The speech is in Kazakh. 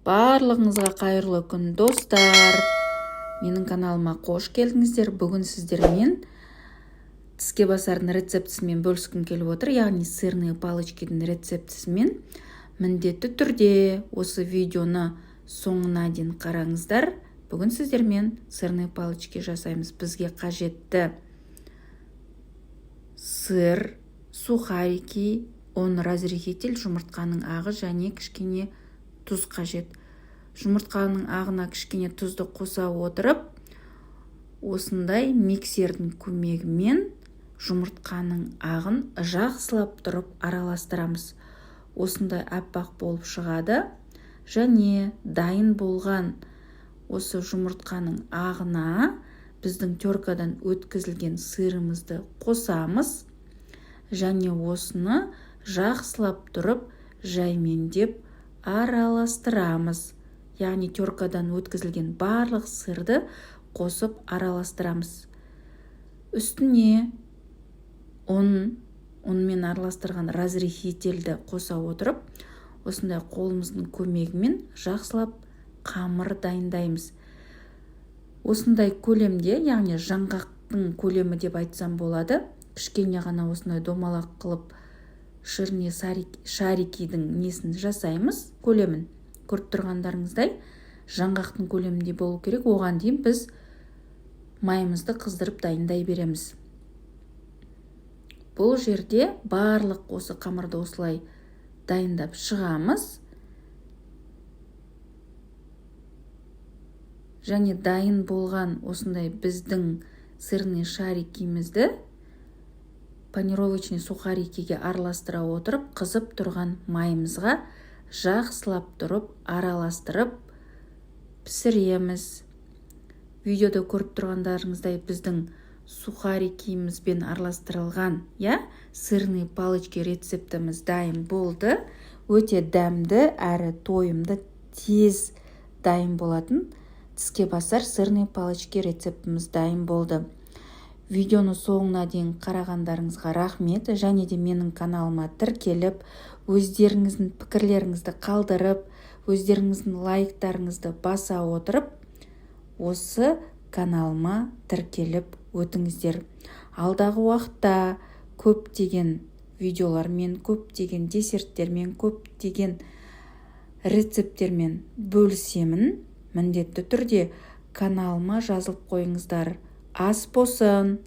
Барлығыңызға қайырлы күн, достар! Менің каналыма қош келдіңіздер. Бүгін сіздермен тіске басардың рецептісімен бөліскім келіп отыр, яғни сырные палочкидің рецептісімен. Міндетті түрде осы видеоны соңына дейін қараңыздар. Бүгін сіздермен сырные палочки жасаймыз. Бізге қажетті сыр, сухарики, ұн, разрыхлитель, жұмыртқаның ағы және кішкене тұз қажет. Жұмыртқаның ағына кішкене тұзды қоса отырып, осындай миксердің көмегімен жұмыртқаның ағын жақсылап тұрып араластырамыз. Осындай аппақ болып шығады. Және дайын болған осы жұмыртқаның ағына біздің теркадан өткізілген сырымызды қосамыз және осыны жақсылап тұрып жаймендеп араластырамыз, яғни теркадан өткізілген барлық сырды қосып араластырамыз. Үстіне ұн, ұнмен араластырған разрыхительді қоса отырып, осындай қолымыздың көмегімен жақсылап қамыр дайындаймыз. Осындай көлемде, яғни жаңғақтың көлемі деп айтсам болады, кішкене ғана осындай домалақ қылып сырный шарикидің несін жасаймыз. Көлемін көріп тұрғандарыңыздай, жаңғақтың көлеміндей болу керек. Оған дейін біз майымызды қыздырып дайындай береміз. Бұл жерде барлық осы қамырды осылай дайындап шығамыз және дайын болған осындай біздің сырный шарикимізді панировочный сухарикиге араластыра отырып, қызып тұрған майымызға жақсылап тұрып араластырып пісіреміз. Видеода көріп тұрғандарыңыздай, біздің сухарикимізбен араластырылған, иә, сырный палочки рецептіміз дайын болды. Өте дәмді әрі тойымды, тез дайын болатын тіске басар сырный палочки рецептіміз дайын болды. Видеоны соңына дейін қарағандарыңызға рахмет. Және де менің каналыма тіркеліп, өздеріңіздің пікірлеріңізді қалдырып, өздеріңіздің лайктарыңызды баса отырып, осы каналыма тіркеліп өтіңіздер. Алдағы уақытта көптеген видеолармен, көптеген десерттермен, көптеген рецепттермен бөлісемін. Міндетті түрде каналыма жазылып қойыңыздар. Ас болсын!